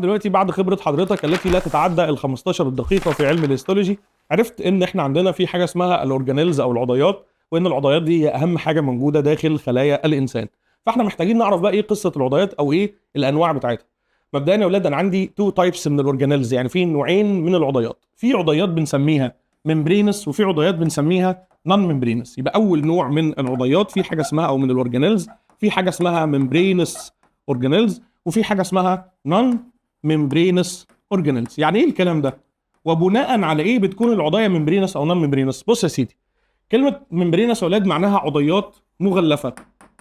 دلوقتي بعد خبره حضرتك التي لا تتعدى ال 15 دقيقة في علم ال histology، عرفت ان احنا عندنا في حاجة اسمها ال organelles او العضيات، وان العضيات دي هي اهم حاجة موجودة داخل خلايا الانسان. فاحنا محتاجين نعرف بقى ايه قصة العضيات او ايه الانواع بتاعتها. مبدئيا يا اولاد، انا عندي two types من ال organelles، يعني في نوعين من العضيات. في عضيات بنسميها membranous وفي عضيات بنسميها non membranous. يبقى اول نوع من العضيات في حاجة اسمها، او من ال organelles، في حاجة اسمها membranous organelles وفي حاجة اسمها non membranous organelles. يعني ايه الكلام ده؟ وبناء على ايه بتكون العضيه membranous او non membranous؟ بص يا سيدي، كلمة membranous يا اولاد معناها عضيات مغلفه،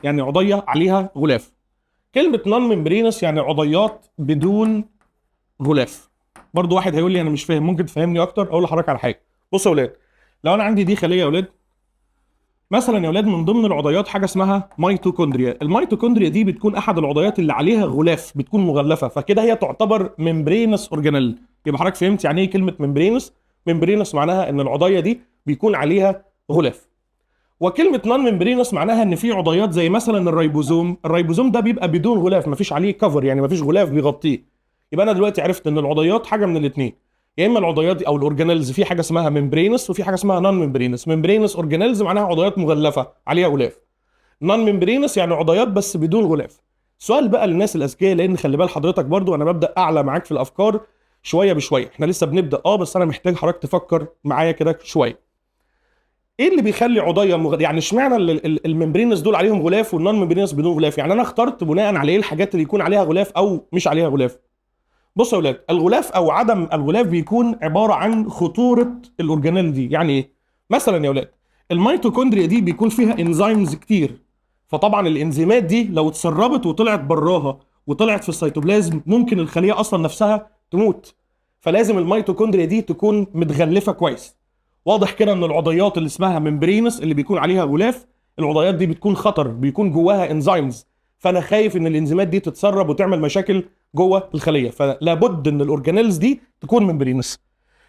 يعني عضيه عليها غلاف. كلمة non membranous يعني عضيات بدون غلاف. برضو واحد هيقول لي: انا مش فاهم، ممكن تفهمني اكتر؟ اقول لحضرتك على حاجه. بص يا اولاد، لو انا عندي دي خليه يا اولاد، مثلا يا اولاد من ضمن العضيات حاجة اسمها ميتوكوندريا. الميتوكوندريا دي بتكون احد العضيات اللي عليها غلاف، بتكون مغلفه، فكده هي تعتبر membranous organelle. يبقى حضرتك فهمت يعني ايه كلمة membranous. membranous معناها ان العضيه دي بيكون عليها غلاف. وكلمه non membranous معناها ان في عضيات زي مثلا الريبوزوم. الريبوزوم ده بيبقى بدون غلاف، مفيش عليه cover، يعني مفيش غلاف بيغطيه. يبقى انا دلوقتي عرفت ان العضيات حاجة من الاثنين، يا اما العضيات دي او ال organelles في حاجة اسمها membranous وفي حاجة اسمها non membranous. membranous organelles معناها عضيات مغلفه عليها غلاف. non membranous يعني عضيات بس بدون غلاف. سؤال بقى للناس الاذكياء، لان خلي بال حضرتك برضو انا ببدا اعلى معاك في الافكار شوية بشويه. احنا لسه بنبدا بس انا محتاج حضرتك تفكر معايا كده شويه. ايه اللي بيخلي عضيه يعني اشمعنى ال membranous دول عليهم غلاف وال non membranous بدون غلاف؟ يعني انا اخترت بناء على ايه الحاجات اللي يكون عليها غلاف او مش عليها غلاف؟ بصوا يا اولاد، الغلاف او عدم الغلاف بيكون عبارة عن خطورة ال organelle دي. يعني ايه؟ مثلا يا اولاد، الميتوكوندريا دي بيكون فيها enzymes كتير، فطبعا الانزيمات دي لو اتسربت وطلعت براها وطلعت في السيتوبلازم ممكن الخلية اصلا نفسها تموت، فلازم الميتوكوندريا دي تكون متغلفه كويس. واضح كده ان العضيات اللي اسمها membranous، اللي بيكون عليها غلاف، العضيات دي بتكون خطر، بيكون جواها enzymes، فانا خايف ان الانزيمات دي تتسرب وتعمل مشاكل جوه الخليه، فلا بد ان ال organelles دي تكون membranous.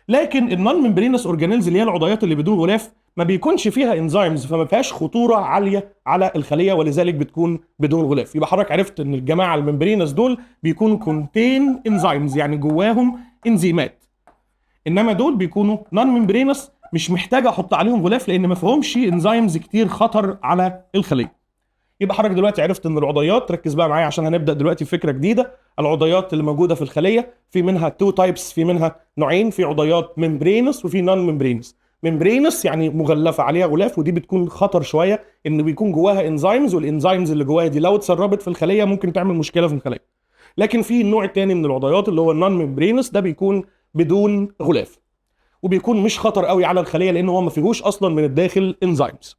لكن ال non membranous organelles، اللي هي العضيات اللي بدون غلاف، ما بيكونش فيها enzymes، فما فيهاش خطورة عالية على الخليه، ولذلك بتكون بدون غلاف. يبقى حضرتك عرفت ان الجماعة ال membranous دول بيكونوا contain enzymes، يعني جواهم انزيمات، انما دول بيكونوا non membranous، مش محتاج احط عليهم غلاف لان ما فيهمش enzymes كتير خطر على الخليه. يبقى حضرتك دلوقتي عرفت ان العضيات، ركز بقى معايا عشان هنبدا دلوقتي فكرة جديده، العضيات اللي موجودة في الخلية في منها two types، في منها نوعين، في عضيات membranous وفي non membranous. membranous يعني مغلفه عليها غلاف، ودي بتكون خطر شوية ان بيكون جواها enzymes، وال enzymes اللي جواها دي لو اتسربت في الخلية ممكن تعمل مشكلة في الخليه. لكن في النوع الثاني من العضيات اللي هو ال non membranous، ده بيكون بدون غلاف وبيكون مش خطر قوي على الخلية لان هو ما فيهوش اصلا من الداخل enzymes.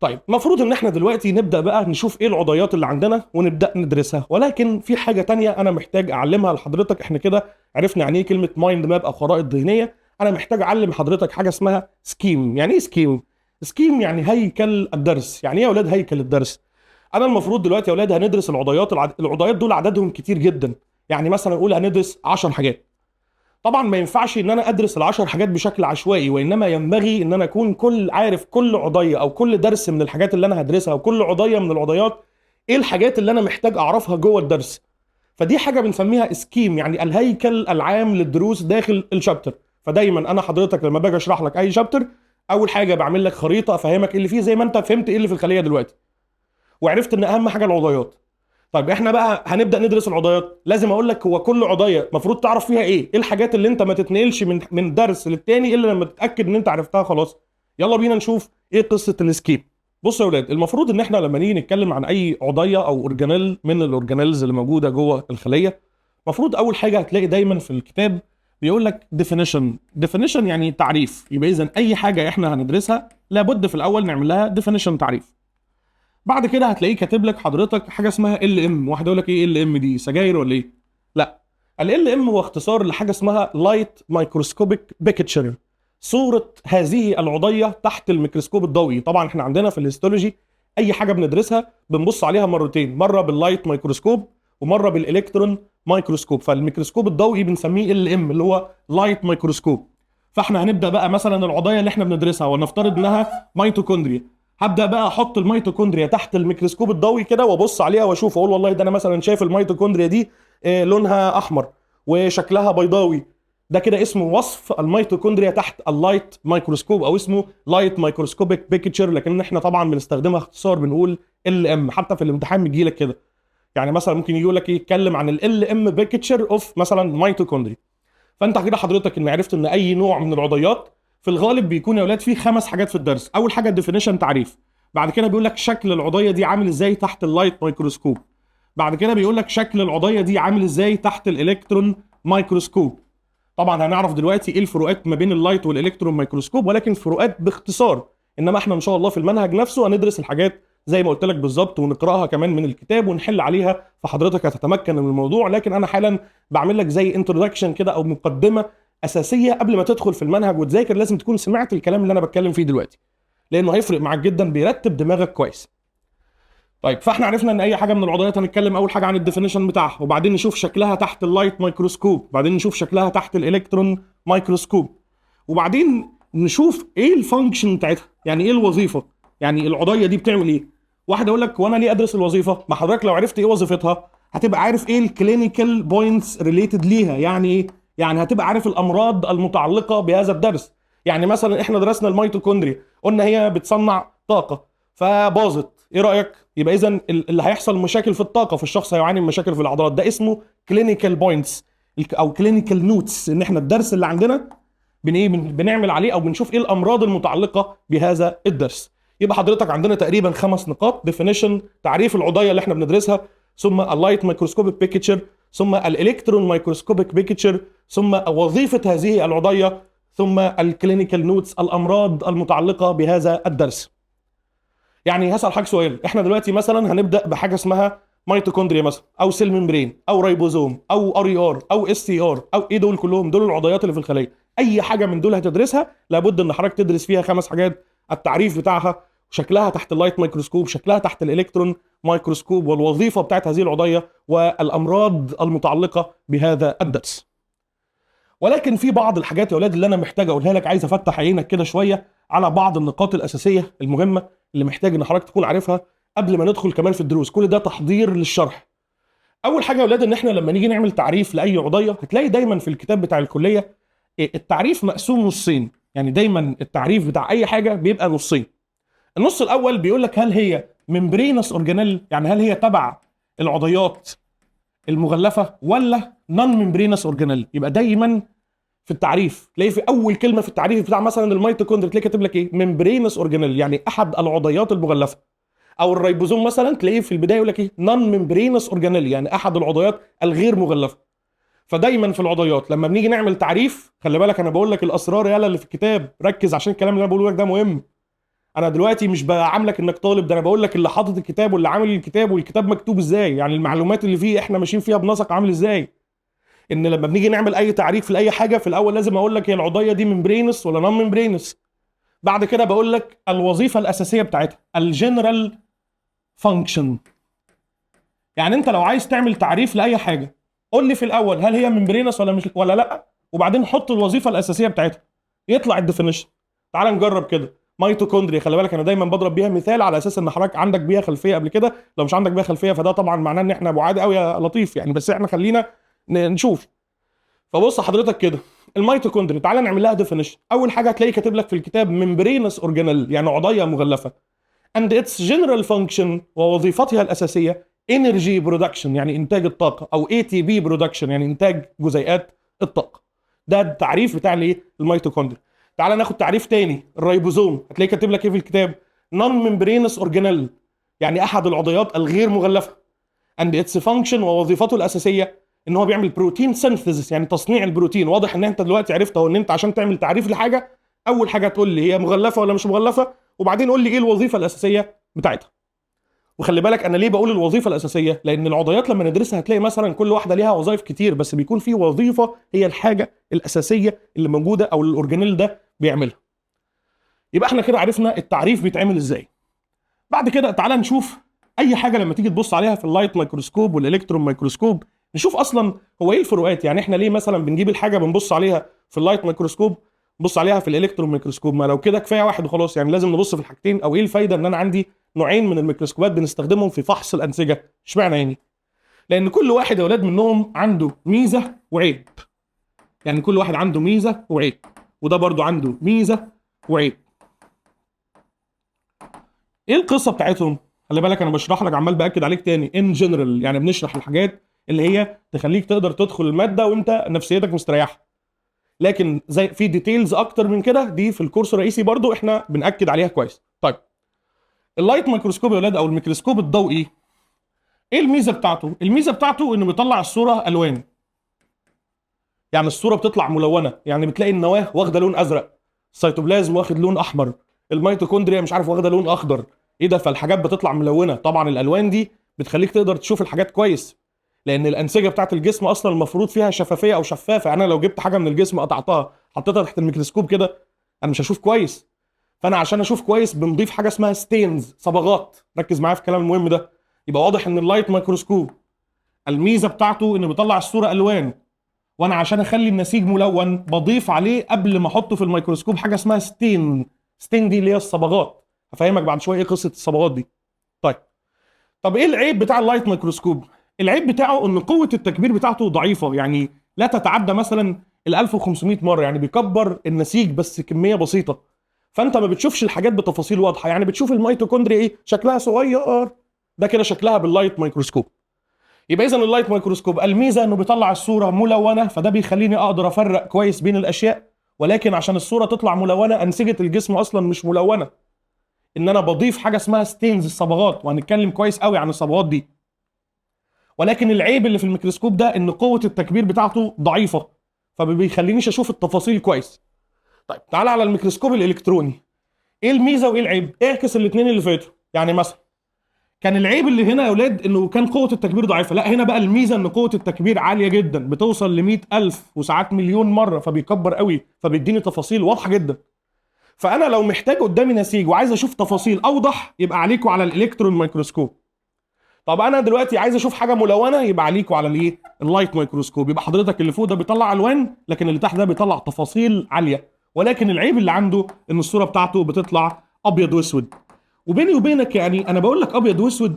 طيب، المفروض ان احنا دلوقتي نبدا بقى نشوف ايه العضيات اللي عندنا ونبدا ندرسها، ولكن في حاجة تانية انا محتاج اعلمها لحضرتك. احنا كده عرفنا يعني ايه كلمة mind map او خرائط ذهنيه. انا محتاج اعلم حضرتك حاجة اسمها scheme. يعني ايه scheme؟ scheme يعني هيكل الدرس. يعني ايه يا اولاد هيكل الدرس؟ انا المفروض دلوقتي يا اولاد هندرس العضيات. العضيات دول عددهم كتير جدا، يعني مثلا نقول هندرس 10 حاجات. طبعا ما ينفعش ان انا ادرس العشر حاجات بشكل عشوائي، وانما ينبغي ان انا اكون كل عارف كل عضيه او كل درس من الحاجات اللي انا هدرسها، او كل عضيه من العضيات ايه الحاجات اللي انا محتاج اعرفها جوه الدرس. فدي حاجة بنسميها scheme، يعني الهيكل العام للدروس داخل ال chapter. فدايما انا حضرتك لما باجي اشرح لك اي chapter، اول حاجة بعمل لك خريطة افهمك ايه اللي فيه، زي ما انت فهمت ايه اللي في الخلية دلوقتي وعرفت ان اهم حاجة العضيات. طيب، احنا بقى هنبدا ندرس العضيات، لازم اقول لك هو كل عضيه المفروض تعرف فيها ايه، ايه الحاجات اللي انت ما تتنقلش من درس للتاني الا لما تتاكد ان انت عرفتها خلاص. يلا بينا نشوف ايه قصة ال scheme. بص يا اولاد، المفروض ان احنا لما نيجي نتكلم عن اي عضيه او organelle من ال organelles اللي موجودة جوه الخليه، المفروض اول حاجة هتلاقي دايما في الكتاب بيقول لك definition. definition يعني تعريف. يبقى اذا اي حاجة احنا هندرسها لابد في الاول نعمل لها definition، تعريف. بعد كده هتلاقيه كاتب لك حضرتك حاجة اسمها LM. واحد يقول لك: ايه LM دي؟ سجاير ولا ايه؟ لا، LM هو اختصار لحاجة اسمها light microscopic picture، صوره هذه العضيه تحت الميكروسكوب الضوئي. طبعا احنا عندنا في ال histology اي حاجة بندرسها بنبص عليها مرتين، مرة بال light microscope ومرة بال electron microscope. فالميكروسكوب الضوئي بنسميه LM، اللي هو light microscope. فاحنا هنبدا بقى مثلا العضيه اللي احنا بندرسها، ونفترض انها ميتوكوندريا، هبدا بقى احط الميتوكوندريا تحت الميكروسكوب الضوئي كده وابص عليها واشوف، اقول والله ده انا مثلا شايف الميتوكوندريا دي لونها احمر وشكلها بيضاوي. ده كده اسمه وصف الميتوكوندريا تحت ال light microscope، او اسمه light microscopic picture، لكن احنا طبعا بنستخدمها اختصار بنقول LM. حتى في الامتحان بيجي لك كده، يعني مثلا ممكن يقول لك يتكلم عن LM picture of مثلا ميتوكوندريا. فانت كده حضرتك ان عرفت ان اي نوع من العضيات في الغالب بيكون يا اولاد فيه 5 حاجات في الدرس. اول حاجة ال definition، تعريف. بعد كده بيقول لك شكل العضيه دي عامل ازاي تحت ال light microscope. بعد كده بيقول لك شكل العضيه دي عامل ازاي تحت ال electron microscope. طبعا هنعرف دلوقتي ايه الفروقات ما بين ال light وال electron microscope، ولكن فروقات باختصار. انما احنا ان شاء الله في المنهج نفسه هندرس الحاجات زي ما قلت لك بالظبط، ونقراها كمان من الكتاب ونحل عليها، فحضرتك هتتمكن من الموضوع. لكن انا حالا بعمل لك زي introduction كده او مقدمه اساسية قبل ما تدخل في المنهج وتذاكر، لازم تكون سمعت الكلام اللي انا بتكلم فيه دلوقتي، لانه هيفرق معاك جدا، بيرتب دماغك كويس. طيب فاحنا عرفنا ان اي حاجة من العضيات هنتكلم اول حاجة عن ال definition بتاعها، وبعدين نشوف شكلها تحت ال light microscope، وبعدين نشوف شكلها تحت ال electron microscope، وبعدين نشوف ايه ال function بتاعتها، يعني ايه الوظيفة، يعني العضيه دي بتعمل ايه. واحد يقول لك وانا ليه ادرس الوظيفة؟ ما حضرتك لو عرفت ايه وظيفتها هتبقى عارف ايه ال clinical points related ليها. يعني ايه؟ يعني هتبقى عارف الامراض المتعلقة بهذا الدرس. يعني مثلا احنا درسنا الميتوكوندريا، قلنا هي بتصنع طاقة فباظت، ايه رايك؟ يبقى اذا اللي هيحصل مشاكل في الطاقة، فالشخص هيعاني من مشاكل في العضلات. ده اسمه clinical points او clinical notes، ان احنا الدرس اللي عندنا بنعمل عليه او بنشوف ايه الامراض المتعلقة بهذا الدرس. يبقى حضرتك عندنا تقريبا 5 نقاط: definition، تعريف العضيه اللي احنا بندرسها، ثم ال light microscopic picture، ثم ال electron microscopic picture، ثم وظيفة هذه العضيه، ثم ال clinical notes، الامراض المتعلقة بهذا الدرس. يعني هسال حضرتك سؤال، احنا دلوقتي مثلا هنبدا بحاجة اسمها ميتوكوندريا مثلا، او cell membrane، او ريبوزوم، او RER، او SER، او ايه، دول كلهم دول العضيات اللي في الخلية. اي حاجة من دول هتدرسها لابد ان حضرتك تدرس فيها 5 حاجات: التعريف بتاعها، شكلها تحت ال light microscope، شكلها تحت ال electron microscope، والوظيفة بتاعت هذه العضيه، والامراض المتعلقة بهذا الدرس. ولكن في بعض الحاجات يا اولاد اللي انا محتاج اقولها لك، عايز افتح عينك كده شوية على بعض النقاط الاساسية المهمة اللي محتاج ان حضرتك تكون عارفها قبل ما ندخل كمان في الدروس. كل ده تحضير للشرح. اول حاجة يا اولاد، ان احنا لما نيجي نعمل تعريف لاي عضيه هتلاقي دايما في الكتاب بتاع الكلية التعريف مقسوم نصين. يعني دايما التعريف بتاع اي حاجة بيبقى نصين. النص الاول بيقول لك هل هي membranous organelle، يعني هل هي تبع العضيات المغلفه، ولا non membranous organelle. يبقى دايما في التعريف تلاقي في اول كلمة في التعريف بتاع مثلا الميتوكوندريا تلاقي كاتب لك ايه؟ membranous organelle، يعني احد العضيات المغلفه. او الريبوزوم مثلا تلاقيه في البداية يقول لك ايه؟ non membranous organelle، يعني احد العضيات الغير مغلفه. فدايما في العضيات لما بنيجي نعمل تعريف، خلي بالك انا بقول لك الاسرار يالا اللي في الكتاب، ركز عشان الكلام اللي انا بقوله لك ده مهم. انا دلوقتي مش بعاملك انك طالب، ده انا بقول لك اللي حاطط الكتاب واللي عامل الكتاب والكتاب مكتوب ازاي، يعني المعلومات اللي فيه احنا ماشيين فيها بنسق عامل ازاي. ان لما بنيجي نعمل اي تعريف لاي حاجة في الاول لازم اقول لك هي العضيه دي membranous ولا non membranous. بعد كده بقول لك الوظيفة الاساسية بتاعتها، ال general function. يعني انت لو عايز تعمل تعريف لاي حاجة قول لي في الاول هل هي membranous ولا مش ولا لا، وبعدين حط الوظيفة الاساسية بتاعتها يطلع ال definition. تعال نجرب كده. ميتوكوندريا، خلي بالك انا دايما بضرب بيها مثال على اساس ان حضرتك عندك بيها خلفية قبل كده، لو مش عندك بيها خلفية فده طبعا معناه ان احنا بعاد قوي يا لطيف يعني، بس احنا خلينا نشوف. فبص حضرتك كده الميتوكوندريا تعالى نعمل لها definition. اول حاجة هتلاقي كاتب لك في الكتاب membranous organelle، يعني عضيه مغلفه، and its general function ووظيفتها الاساسية energy production، يعني انتاج الطاقة، او ATP production يعني انتاج جزيئات الطاقة. ده التعريف بتاع الايه؟ الميتوكوندريا. تعالى ناخد تعريف تاني، الريبوزوم هتلاقي كاتب لك ايه في الكتاب؟ non membranous organelle، يعني احد العضيات الغير مغلفه، and its function ووظيفته الاساسية ان هو بيعمل protein synthesis، يعني تصنيع البروتين. واضح ان انت دلوقتي عرفت اهو ان انت عشان تعمل تعريف لحاجة اول حاجة تقول لي هي مغلفه ولا مش مغلفه، وبعدين قول لي ايه الوظيفة الاساسية بتاعتها. وخلي بالك انا ليه بقول الوظيفة الاساسية؟ لان العضيات لما ندرسها هتلاقي مثلا كل واحدة ليها وظائف كتير، بس بيكون في وظيفة هي الحاجة الاساسية اللي موجودة او ال organelle ده بيعملها. يبقى احنا كده عرفنا التعريف بيتعمل ازاي. بعد كده تعالى نشوف اي حاجة لما تيجي تبص عليها في ال light microscope وال electron microscope، نشوف اصلا هو ايه الفروقات. يعني احنا ليه مثلا بنجيب الحاجة بنبص عليها في ال light microscope نبص عليها في ال electron microscope؟ ما لو كده كفاية واحد وخلاص، يعني لازم نبص في الحاجتين؟ او ايه الفايدة ان انا عندي نوعين من الميكروسكوبات بنستخدمهم في فحص الانسجة؟ اشمعنى يعني؟ لان كل واحد يا اولاد منهم عنده ميزة وعيب. يعني كل واحد عنده ميزة وعيب، وده برضو عنده ميزة وعيب. ايه القصة بتاعتهم؟ خلي بالك انا بشرح لك، عمال باكد عليك تاني in general، يعني بنشرح الحاجات اللي هي تخليك تقدر تدخل المادة وانت نفسيتك مستريحه. لكن زي في details اكتر من كده دي في الكورس الرئيسي برضو احنا بناكد عليها كويس. طيب ال light microscope يا اولاد او الميكروسكوب الضوئي، ايه الميزة بتاعته؟ الميزة بتاعته انه بيطلع الصورة الوان. يعني الصورة بتطلع ملونة، يعني بتلاقي النواة واخده لون ازرق، السيتوبلازم واخد لون احمر، الميتوكوندريا مش عارف واخده لون اخضر، ايه ده؟ فالحاجات بتطلع ملونة. طبعا الالوان دي بتخليك تقدر تشوف الحاجات كويس، لان الانسجة بتاعت الجسم اصلا المفروض فيها شفافية او شفافة. يعني انا لو جبت حاجة من الجسم قطعتها حطيتها تحت الميكروسكوب كده انا مش هشوف كويس. فانا عشان اشوف كويس بنضيف حاجة اسمها stains، صبغات. ركز معايا في الكلام المهم ده. يبقى واضح ان ال light microscope الميزة بتاعته انه بيطلع الصورة الوان، وانا عشان اخلي النسيج ملون بضيف عليه قبل ما احطه في الميكروسكوب حاجة اسمها stain. stain دي اللي هي الصبغات. هفهمك بعد شوية ايه قصة الصبغات دي. طيب طب ايه العيب بتاع ال light microscope؟ العيب بتاعه ان قوة التكبير بتاعته ضعيفة، يعني لا تتعدى مثلا ال 1500 مرة، يعني بيكبر النسيج بس كمية بسيطة، فانت ما بتشوفش الحاجات بتفاصيل واضحة. يعني بتشوف الميتوكوندريا ايه شكلها صغير، ده كده شكلها بال light microscope. يبقى اذا ال light microscope الميزة انه بيطلع الصورة ملونة، فده بيخليني اقدر افرق كويس بين الاشياء. ولكن عشان الصورة تطلع ملونة انسجة الجسم اصلا مش ملونة، ان انا بضيف حاجة اسمها stains، الصبغات، وهنتكلم كويس قوي عن الصبغات دي. ولكن العيب اللي في الميكروسكوب ده ان قوة التكبير بتاعته ضعيفة، فما بيخلينيش اشوف التفاصيل كويس. طيب تعال على الميكروسكوب الالكتروني، ايه الميزة وايه العيب؟ اعكس الاثنين اللي فاتوا. يعني مثلا كان العيب اللي هنا يا اولاد انه كان قوة التكبير ضعيفة، لا هنا بقى الميزة ان قوة التكبير عالية جدا، بتوصل ل 100,000 وساعات مليون مرة، فبيكبر قوي، فبيديني تفاصيل واضحة جدا. فانا لو محتاج قدامي نسيج وعايز اشوف تفاصيل اوضح يبقى عليكم على ال electron microscope. طب انا دلوقتي عايز اشوف حاجة ملونة يبقى عليكم على الايه؟ ال light microscope. يبقى حضرتك اللي فوق ده بيطلع الوان، لكن اللي تحت ده بيطلع تفاصيل عالية. ولكن العيب اللي عنده ان الصورة بتاعته بتطلع ابيض واسود. وبيني وبينك يعني انا بقول لك ابيض واسود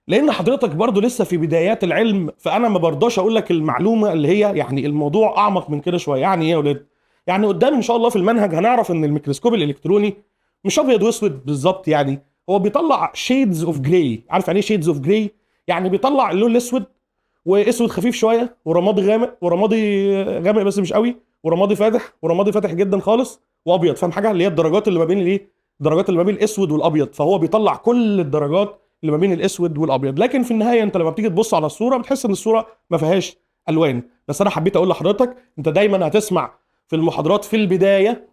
لان حضرتك برضو لسه في بدايات العلم، فانا ما برضاش اقول لك المعلومة اللي هي يعني الموضوع اعمق من كده شوية. يعني ايه يا ولاد؟ يعني قدام ان شاء الله في المنهج هنعرف ان الميكروسكوب الالكتروني مش ابيض واسود بالظبط، يعني هو بيطلع shades of gray. عارف يعني ايه shades of gray؟ يعني بيطلع اللون الاسود واسود خفيف شوية ورمادي غامق ورمادي غامق بس مش قوي ورمادي فاتح ورمادي فاتح جدا خالص وابيض. فاهم حاجة؟ اللي هي الدرجات اللي ما بين الايه؟ الدرجات اللي ما بين الاسود والابيض. فهو بيطلع كل الدرجات اللي ما بين الاسود والابيض. لكن في النهاية انت لما بتيجي تبص على الصورة بتحس ان الصورة ما فيهاش الوان. بس انا حبيت اقول لحضرتك انت دايما هتسمع في المحاضرات في البداية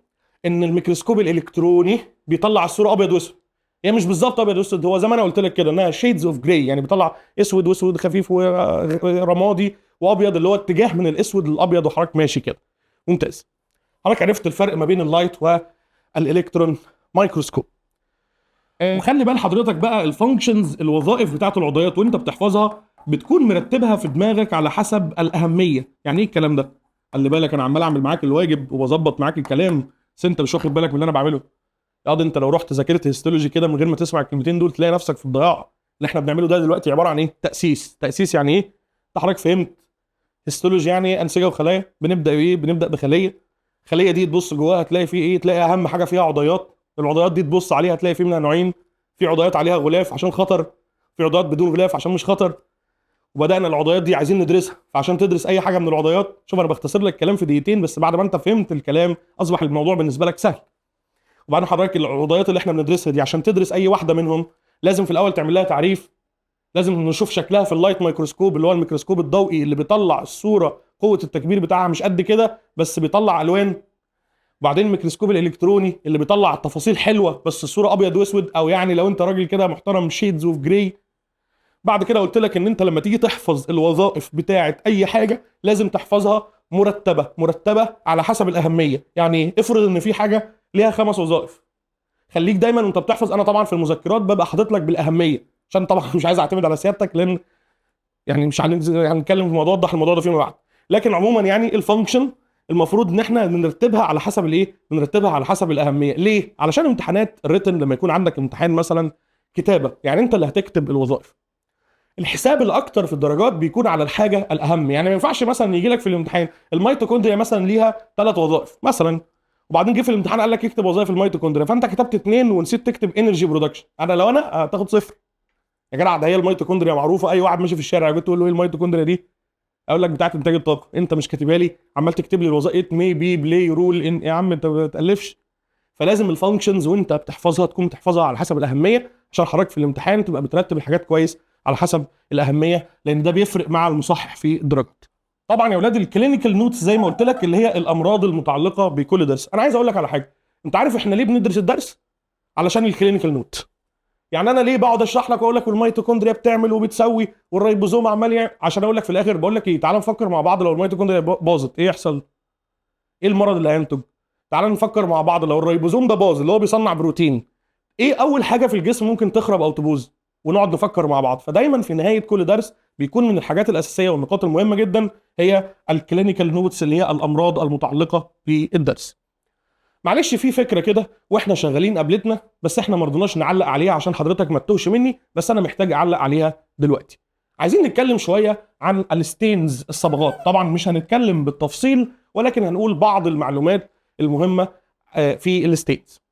ان الميكروسكوب الالكتروني بيطلع الصورة ابيض واسود. هي مش بالظبط ابيض واسود، هو زي ما انا قلت لك كده انها shades of gray، يعني بيطلع اسود واسود خفيف ورمادي وابيض، اللي هو اتجاه من الاسود للابيض، وحضرتك ماشي كده. ممتاز. حضرتك عرفت الفرق ما بين ال light وال electron microscope. وخلي بال حضرتك بقى ال functions، الوظائف بتاعت العضيات وانت بتحفظها بتكون مرتبها في دماغك على حسب الاهمية. يعني ايه الكلام ده؟ خلي بالك انا عمال اعمل معاك الواجب وبظبط معاك الكلام، بس انت مش واخد بالك من اللي انا بعمله. ياض انت لو رحت ذاكرت histology كده من غير ما تسمع الكلمتين دول تلاقي نفسك في الضياع. اللي احنا بنعمله ده دلوقتي عبارة عن ايه؟ تاسيس. تاسيس يعني ايه؟ انت حضرتك فهمت histology يعني انسجة وخلايا. بنبدا بايه؟ بنبدا بخليه. الخلية دي تبص جواها تلاقي فيه ايه؟ تلاقي اهم حاجة فيها عضيات. العضيات دي تبص عليها تلاقي فيه منها نوعين، في عضيات عليها غلاف عشان خطر، في عضيات بدون غلاف عشان مش خطر. وبدانا العضيات دي عايزين ندرسها، فعشان تدرس اي حاجة من العضيات، شوف انا بختصر لك الكلام في دقيقتين بس، بعد ما انت فهمت الكلام اصبح الموضوع بالنسبة لك سهل. وبعدين حضرتك العضيات اللي احنا بندرسها دي عشان تدرس اي واحدة منهم لازم في الاول تعمل لها تعريف، لازم نشوف شكلها في ال light microscope اللي هو الميكروسكوب الضوئي اللي بيطلع الصورة قوة التكبير بتاعها مش قد كده بس بيطلع الوان. وبعدين الميكروسكوب الالكتروني اللي بيطلع التفاصيل حلوة بس الصورة ابيض واسود، او يعني لو انت راجل كده محترم shades of gray. بعد كده قلت لك ان انت لما تيجي تحفظ الوظائف بتاعه اي حاجة لازم تحفظها مرتبه، مرتبه على حسب الاهمية. يعني افرض ان في حاجة ليها 5 وظائف، خليك دايما وانت بتحفظ. انا طبعا في المذكرات ببقى حاطط لك بالاهميه عشان طبعا مش عايز اعتمد على سيادتك، لان يعني مش هنتكلم في موضوع اوضح الموضوع ده فيما بعد. لكن عموما يعني ال function المفروض ان احنا بنرتبها على حسب الايه؟ بنرتبها على حسب الاهمية. ليه؟ علشان امتحانات ال written لما يكون عندك امتحان مثلا كتابه، يعني انت اللي هتكتب الوظائف. الحساب الاكتر في الدرجات بيكون على الحاجة الاهم. يعني ما ينفعش مثلا يجي لك في الامتحان الميتوكوندريا مثلا ليها 3 وظائف مثلا، وبعدين جه في الامتحان قال لك اكتب وظائف الميتوكوندريا، فانت كتبت 2 ونسيت تكتب energy production. انا لو انا هتاخد 0. يا جدع ده هي الميتوكوندريا معروفة، اي واحد ماشي في الشارع جيت تقول له ايه الميتوكوندريا دي اقول لك بتاعت انتاج الطاقة، انت مش كاتبها لي، عمال تكتب لي الوظائف may be play role in، يا عم انت ما بتالفش. فلازم ال functions وانت بتحفظها تكون بتحفظها على حسب الاهمية، عشان حضرتك في الامتحان تبقى بترتب الحاجات كويس على حسب الاهمية، لان ده بيفرق مع المصحح في الدرجات. طبعا يا اولاد ال clinical notes زي ما قلت لك اللي هي الامراض المتعلقة بكل درس. انا عايز اقول لك على حاجة، انت عارف احنا ليه بندرس الدرس؟ علشان ال clinical note. يعني انا ليه بقعد اشرح لك واقول لك والميتوكوندريا بتعمل وبتسوي والريبوزوم عمال يعمل؟ عشان اقول لك في الاخر بقول لك ايه، تعال نفكر مع بعض لو الميتوكوندريا باظت ايه يحصل؟ ايه المرض اللي هينتج؟ تعال نفكر مع بعض لو الريبوزوم ده باظ اللي هو بيصنع بروتين، ايه اول حاجة في الجسم ممكن تخرب او تبوظ؟ ونقعد نفكر مع بعض. فدايما في نهاية كل درس بيكون من الحاجات الاساسية والنقاط المهمة جدا هي ال clinical notes اللي هي الامراض المتعلقة بالدرس. معلش في فكرة كده واحنا شغالين قابلتنا، بس احنا ما رضيناش نعلق عليها عشان حضرتك ما تتوهش مني، بس انا محتاج اعلق عليها دلوقتي. عايزين نتكلم شوية عن ال stains، الصبغات. طبعا مش هنتكلم بالتفصيل، ولكن هنقول بعض المعلومات المهمة في ال stains.